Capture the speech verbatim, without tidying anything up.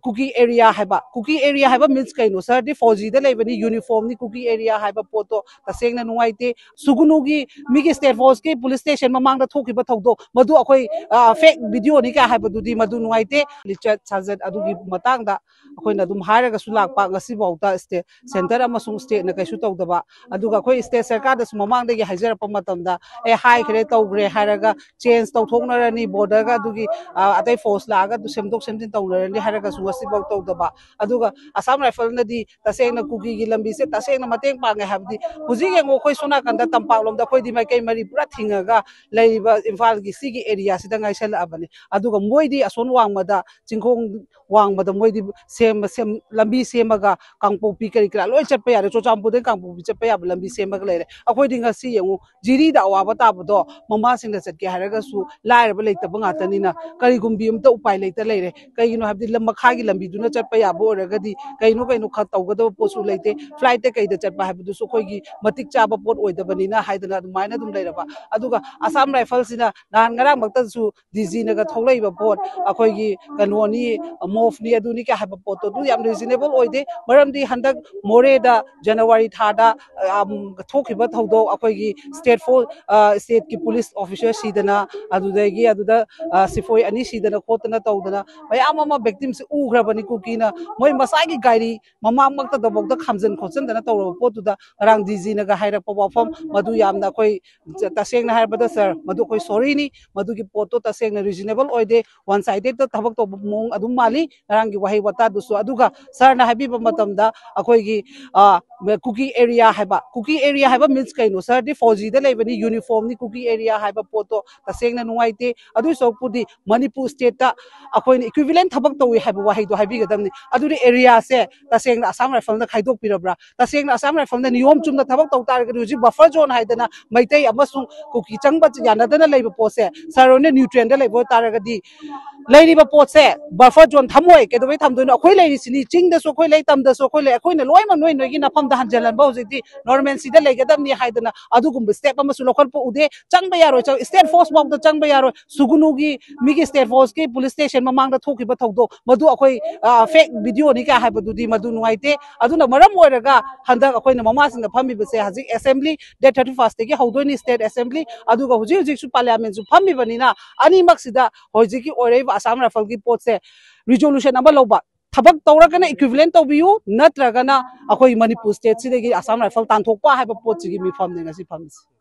ꯀꯨꯀꯤ area ꯍꯥꯏꯕ, ꯀꯨꯀꯤ area ꯍꯥꯏꯕ means ꯀꯩꯅꯣ? ꯁꯔꯗꯤ ꯐꯣꯔ ꯖꯤꯗ ꯂꯩꯕꯅꯤ, ꯌꯨꯅꯤꯐꯣꯔꯝꯅꯤ꯫ ꯀꯨꯀꯤ ꯑꯦꯔꯤꯌꯥ ꯍꯥꯏꯕ ꯄꯣꯠꯇꯣ ꯇꯁꯦꯡꯅ ꯅꯨꯡꯉꯥꯏꯇꯦ꯫ ꯁꯨꯒꯨꯅꯨꯒꯤ ꯃꯤꯒꯤ ꯁ꯭ꯇꯦꯠ ꯐꯣꯔꯁꯀꯤ ꯄꯨꯂꯤꯁ ꯁ꯭ꯇꯦꯁꯟ ꯃꯃꯥꯡꯗ ꯊꯣꯛꯈꯤꯕ ꯊꯧꯗꯣꯛ ꯃꯗꯨ ꯑꯩꯈꯣꯏ ꯐꯦꯛ ꯚꯤꯗꯤꯑꯣꯅꯤ ꯀꯥꯏ ꯍꯥꯏꯕꯗꯨꯗꯤ ꯃꯗꯨ ꯅꯨꯡꯉꯥꯏꯇꯦ꯫ ꯂꯤꯆꯠ ꯁꯥꯖꯠ ꯑꯗꯨꯒꯤ ꯃꯇꯥꯡꯗ ꯑꯩꯈꯣꯏꯅ ꯑꯗꯨꯝ ꯍꯥꯏꯔꯒꯁꯨ ꯂꯥꯛꯄ, ꯉꯁꯤꯐꯥꯎꯗ ꯁ꯭ꯇꯦꯠ, ꯁꯦꯟꯇꯔ ꯑꯃꯁꯨꯡ ꯁ꯭ꯇꯦꯠꯅ ꯀꯩꯁꯨ ꯇꯧꯗꯕ꯫ ꯑꯗꯨꯒ ꯑꯩꯈꯣꯏ ꯁ꯭ꯇꯦꯠ ꯁꯔꯀꯥꯔꯗꯁꯨ ꯃꯃꯥꯡꯗꯒꯤ ꯍꯥꯏꯖꯔꯛꯄ ꯃꯇꯝꯗ, ꯑꯦ, ꯍꯥꯏꯈ꯭ꯔꯦ, ꯇꯧꯈ꯭ꯔꯦ ꯍꯥꯏꯔꯒ ꯆꯦꯟꯖ ꯇꯧꯊꯣꯛꯅꯔꯅꯤ, ꯕꯣꯔꯗꯔꯒ ꯑꯗꯨꯒꯤ, ꯑ, ꯑꯇꯩ ꯐꯣꯔꯁ ꯂꯥꯛꯑꯒ ꯑꯗꯨ ꯁꯦꯝꯗꯣꯛ ꯁꯦꯝꯖꯤꯟ ꯇꯧꯅꯔꯅꯤ ꯍꯥꯏꯔꯒꯁꯨ ꯉꯁꯤꯐꯥꯎ ꯇꯧꯗꯕ꯫ ꯑꯗꯨꯒ ꯑꯁꯥꯝ ꯔꯥꯏꯐꯜꯅꯗꯤ ꯇꯁꯦꯡꯅ ꯀꯨꯀꯤꯒꯤ ꯂꯝꯕꯤꯁꯦ ꯇꯁꯦꯡꯅ ꯃꯇꯦꯡ ꯄꯥꯡꯉꯦ ꯍꯥꯏꯕꯗꯤ, ꯍꯧꯖꯤꯛ ꯌꯦꯡꯉꯨ, ꯑꯩꯈꯣꯏ ꯁꯣꯝ ꯅꯥꯀꯟꯗ ꯇꯝꯄꯥꯛꯂꯣꯝꯗ ꯑꯩꯈꯣꯏꯗꯤ ꯃꯥꯏꯀꯩ ꯃꯔꯤ ꯄꯨꯔꯥ ꯊꯤꯡꯉꯒ ꯂꯩꯔꯤꯕ ꯏꯝꯐꯥꯜꯒꯤ ꯁꯤꯒꯤ ꯑꯦꯔꯤꯌꯥꯁꯤꯗ ꯉꯥꯏꯁꯜꯂꯛꯑꯕꯅꯤ꯫ ꯑꯗꯨꯒ ꯃꯣꯏꯗꯤ ꯑꯁꯣꯝ ꯋꯥꯡꯃꯗ, ꯆꯤꯡꯈꯣꯡ ꯋꯥꯡꯃꯗ ꯃꯣꯏꯗꯤ ꯁꯦꯝ, ꯁꯦꯝ, ꯂꯝꯕꯤ ꯁꯦꯝꯃꯒ ꯀꯥꯡꯄꯣꯛꯄꯤ ꯀꯔꯤ ꯀꯔꯥ ꯂꯣꯏ ꯆꯠꯄ ꯌꯥꯔꯦ, ꯆꯨꯔꯆꯥꯟꯄꯨꯔꯗꯒꯤ ꯀꯥꯡꯄꯣꯛꯄꯤ ꯆꯠꯄ ꯌꯥꯕ ꯂꯝꯕꯤ ꯁꯦꯝꯃꯒ ꯂꯩꯔꯦ꯫ ꯑꯩꯈꯣꯏꯗꯤ ꯉꯁꯤ ꯌꯦꯡꯉꯨ, ꯖꯤꯔꯤꯗ ꯑꯋꯥꯕ ꯇꯥꯕꯗꯣ ꯃꯃꯥꯁꯤꯡꯗ ꯆꯠꯀꯦ ꯍꯥꯏꯔꯒꯁꯨ ꯂꯥꯏꯔꯕ ꯂꯩꯇꯕ ꯉꯥꯛꯇꯅꯤꯅ ꯀꯔꯤꯒꯨꯝꯕꯤ ꯑꯝꯇ ꯎꯄꯥꯏ ꯂꯩꯇ ꯂꯩꯔꯦ꯫ ꯀꯩꯒꯤꯅꯣ ꯍꯥꯏꯕꯗꯤ ꯂꯝ ꯃꯈꯥꯒꯤ ꯂꯝꯕꯤꯗꯨꯅ ꯆꯠꯄ ꯌꯥꯕ ꯑꯣꯏꯔꯒꯗꯤ ꯀꯩꯅꯣ ꯀꯩꯅꯣ ꯈꯔ ꯇꯧꯒꯗꯕ ꯄꯣꯠꯁꯨ ꯂꯩꯇꯦ꯫ ꯐ꯭ꯂꯥꯏꯠꯇ ꯀꯩꯗ ꯆꯠꯄ ꯍꯥꯏꯕꯗꯨꯁꯨ ꯑꯩꯈꯣꯏꯒꯤ ꯃꯇꯤꯛ ꯆꯥꯕ ꯄꯣꯠ ꯑꯣꯏꯗꯕꯅꯤꯅ ꯍꯥꯏꯗꯅ ꯑꯗꯨꯃꯥꯏꯅ ꯑꯗꯨꯝ ꯂꯩꯔꯕ꯫ ꯑꯗꯨꯒ ꯑꯁꯥꯝ ꯔꯥꯏꯐꯜꯁꯤꯅ ꯅꯍꯥꯟ ꯉꯔꯥꯡꯃꯛꯇꯁꯨ ꯗꯤ ꯖꯤꯅꯒ ꯊꯣꯛꯂꯛꯏꯕ ꯄꯣꯠ, ꯑꯩꯈꯣꯏꯒꯤ ꯀꯩꯅꯣꯅꯤ, ꯃꯣꯐꯅꯤ, ꯑꯗꯨꯅꯤ ꯀꯥꯏ ꯍꯥꯏꯕ ꯄꯣꯠꯇꯣ ꯑꯗꯨ ꯌꯥꯝ ꯔꯤꯖꯅꯦꯕꯜ ꯑꯣꯏꯗꯦ꯫ ꯃꯔꯝꯗꯤ ꯍꯟꯗꯛ ꯃꯣꯔꯦꯗ ꯖꯅꯋꯥꯔꯤ ꯊꯥꯗ, ꯑꯝ, ꯊꯣꯛꯈꯤꯕ ꯊꯧꯗꯣꯛ, ꯑꯩꯈꯣꯏꯒꯤ ꯁ꯭ꯇꯦꯠ ꯐꯣꯔ, ꯑ, ꯁ꯭ꯇꯦꯠꯀꯤ ꯄꯨꯂꯤꯁ ꯑꯣꯐꯤꯁꯔ ꯁꯤꯗꯅ, ꯑꯗꯨꯗꯒꯤ ꯑꯗꯨꯗ, ꯑ, ꯁꯤꯐꯣꯏ ꯑꯅꯤ ꯁꯤꯗꯅ ꯈꯣꯠꯇꯅ ꯇꯧꯗꯅ ꯃꯌꯥꯝ ꯑꯃ ꯚꯤꯛꯇꯤꯝꯁꯤ ꯎꯈ꯭ꯔꯕꯅꯤ ꯀꯨꯀꯤꯅ꯫ ꯃꯣꯏ ꯃꯁꯥꯒꯤ ꯒꯥꯔꯤ ꯃꯃꯥꯡꯃꯛꯇꯗꯐꯥꯎꯗ ꯈꯥꯝꯖꯟ ꯈꯣꯠꯆꯟꯗꯅ ꯇꯧꯔꯕ ꯄꯣꯠꯇꯨꯗ ꯉꯔꯥꯡ ꯗꯤ ꯖꯤꯅꯒ ꯍꯥꯏꯔꯛꯄ ꯋꯥꯐꯝ ꯃꯗꯨ ꯌꯥꯝꯅ ꯑꯩꯈꯣꯏ, ꯇꯁꯦꯡꯅ ꯍꯥꯏꯔꯕꯗ ꯁꯥꯔ, ꯃꯗꯨ ꯑꯩꯈꯣꯏ ꯁꯣꯔꯤꯅꯤ꯫ ꯃꯗꯨꯒꯤ ꯄꯣꯠꯇꯣ ꯇꯁꯦꯡꯅ ꯔꯤꯖꯅꯦꯕꯜ ꯑꯣꯏꯗꯦ, ꯋꯥꯟ ꯁꯥꯏꯗꯦꯠꯇ ꯊꯕꯛ ꯇꯧꯕ ꯃꯑꯣꯡ ꯑꯗꯨꯝ ꯃꯥꯜꯂꯤ ꯉꯔꯥꯡꯒꯤ ꯋꯥꯍꯩ ꯋꯥꯇꯥꯗꯨꯁꯨ꯫ ꯑꯗꯨꯒ ꯁꯥꯔꯅ ꯍꯥꯏꯕꯤꯕ ꯃꯇꯝꯗ ꯑꯩꯈꯣꯏꯒꯤ, ꯑ, ꯀꯨꯀꯤ ꯑꯦꯔꯤꯌꯥ ꯍꯥꯏꯕ, ꯀꯨꯀꯤ ꯑꯦꯔꯤꯌꯥ ꯍꯥꯏꯕ ꯃꯤꯟꯁ ꯀꯩꯅꯣ? ꯁꯥꯔꯗꯤ ꯐꯣꯔ ꯖꯤꯗ ꯂꯩꯕꯅꯤ, ꯌꯨꯅꯤꯐꯣꯔꯝꯅꯤ꯫ ꯀꯨꯀꯤ ꯑꯦꯔꯤꯌꯥ ꯍꯥꯏꯕ ꯄꯣꯠꯇꯣ ꯇꯁꯦꯡꯅ ꯅꯨꯡꯉꯥꯏꯇꯦ꯫ ꯑꯗꯨꯏ ꯁꯔꯨꯛꯄꯨꯗꯤ ꯃꯅꯤꯄꯨꯔ ꯁ꯭ꯇꯦꯠꯇ ꯑꯩꯈꯣꯏꯅ ꯏꯀ꯭ꯋꯤꯚꯤꯂꯦꯟ ꯊꯕꯛ ꯇꯧꯏ ꯍꯥꯏꯕ ꯋꯥꯍꯩꯗꯣ ꯍꯥꯏꯕꯤꯒꯗꯕꯅꯤ꯫ ꯑꯗꯨꯗꯤ ꯑꯦꯔꯤꯌꯥꯁꯦ ꯇꯁꯦꯡꯅ ꯑꯁꯥꯝ ꯔꯥꯏꯐꯜꯅ ꯈꯥꯏꯗꯣꯛꯄꯤꯔꯕ꯭ꯔꯥ? ꯇꯁꯦꯡꯅ ꯑꯁꯥꯝ ꯔꯥꯏꯐꯜꯅ ꯅꯤꯌꯣꯝ ꯆꯨꯝꯅ ꯊꯕꯛ ꯇꯧ ꯇꯥꯔꯒꯗꯤ ꯍꯧꯖꯤꯛ ꯕꯐꯔ ꯖꯣꯟ ꯍꯥꯏꯗꯅ ꯃꯩꯇꯩ ꯑꯃꯁꯨꯡ ꯀꯨꯀꯤ ꯆꯪꯕ ꯌꯥꯅꯗꯅ ꯂꯩꯕ ꯄꯣꯠꯁꯦ ꯁꯥꯔ ꯍꯣꯏꯅ ꯅ꯭ꯌꯨꯇ꯭ꯔꯦꯟꯗ ꯂꯩꯕ ꯑꯣꯏꯇꯥꯔꯒꯗꯤ ꯂꯩꯔꯤꯕ ꯄꯣꯠꯁꯦ ꯕꯐꯔ ꯖꯣꯟ ꯊꯝꯃꯣꯏ꯫ ꯀꯩꯗꯧꯕꯩ ꯊꯝꯗꯣꯏꯅꯣ? ꯑꯩꯈꯣꯏ ꯂꯩꯔꯤꯁꯤꯅꯤ, ꯆꯤꯡꯗꯁꯨ ꯑꯩꯈꯣꯏ ꯂꯩ, ꯇꯝꯗꯁꯨ ꯑꯩꯈꯣꯏ ꯂꯩ꯫ ꯑꯩꯈꯣꯏꯅ ꯂꯣꯏꯅꯃꯛ ꯅꯣꯏ ꯅꯣꯏꯒꯤ ꯅꯐꯝꯗ ꯍꯟꯖꯤꯜꯍꯟꯕ ꯍꯧꯖꯤꯛꯇꯤ ꯅꯣꯔꯃꯦꯜꯁꯤꯗ ꯂꯩꯒꯗꯕꯅꯤ ꯍꯥꯏꯗꯅ ꯑꯗꯨꯒꯨꯝꯕ ꯁ꯭ꯇꯦꯞ ꯑꯃꯁꯨ ꯂꯧꯈꯠꯄ ꯎꯗꯦ꯫ ꯆꯪꯕ ꯌꯥꯔꯣꯏ, ꯆꯪ-, ꯁ꯭ꯇꯦꯠ ꯐꯣꯔꯁ ꯐꯥꯎꯗ ꯆꯪꯕ ꯌꯥꯔꯣꯏ꯫ ꯁꯨꯒꯨꯅꯨꯒꯤ ꯃꯤꯒꯤ ꯁ꯭ꯇꯦꯠ ꯐꯣꯔꯁꯀꯤ ꯄꯨꯂꯤꯁ ꯁ꯭ꯇꯦꯁꯟ ꯃꯃꯥꯡꯗ ꯊꯣꯛꯈꯤꯕ ꯊꯧꯗꯣꯛ ꯃꯗꯨ ꯑꯩꯈꯣꯏ ꯐꯦꯛ ꯚꯤꯗꯤꯑꯣꯅꯤ ꯀꯥꯏ ꯍꯥꯏꯕꯗꯨꯗꯤ ꯃꯗꯨ ꯅꯨꯡꯉꯥꯏꯇꯦ꯫ ꯑꯗꯨꯅ ꯃꯔꯝ ꯑꯣꯏꯔꯒ ꯍꯟꯗꯛ ꯑꯩꯈꯣꯏꯅ ꯃꯃꯥꯁꯤꯡꯅ ꯐꯝꯃꯤꯕꯁꯦ, ꯍꯧꯖꯤꯛ assembly date thirty first ꯇꯒꯤ ꯍꯧꯗꯣꯏꯅꯤ, state assembly꯫ ꯑꯗꯨꯒ ꯍꯧꯖꯤꯛ ꯍꯧꯖꯤꯛꯁꯨ parliament ꯁꯨ ꯐꯝꯃꯤꯕꯅꯤꯅ, ꯑꯅꯤꯃꯛꯁꯤꯗ ꯍꯧꯖꯤꯛꯀꯤ ꯑꯣꯏꯔꯛꯏꯕ Assam Rifle ꯒꯤ ꯄꯣꯠꯁꯦ resolution ꯑꯃ ꯂꯧꯕ, ꯊꯕꯛ ꯇꯧꯔꯒꯅ equivalent ꯇꯧꯕꯤꯌꯨ, ꯅꯠꯇ꯭ꯔꯒꯅ ꯑꯩꯈꯣꯏ ꯃꯅꯤꯄꯨꯔ state ꯁꯤꯗꯒꯤ Assam Rifle ꯇꯥꯟꯊꯣꯛꯄ ꯍꯥꯏꯕ ꯄꯣꯠꯁꯤꯒꯤ ꯃꯤꯐꯝꯅꯦ ꯉꯁꯤ ꯐꯝꯃꯤꯁꯦ꯫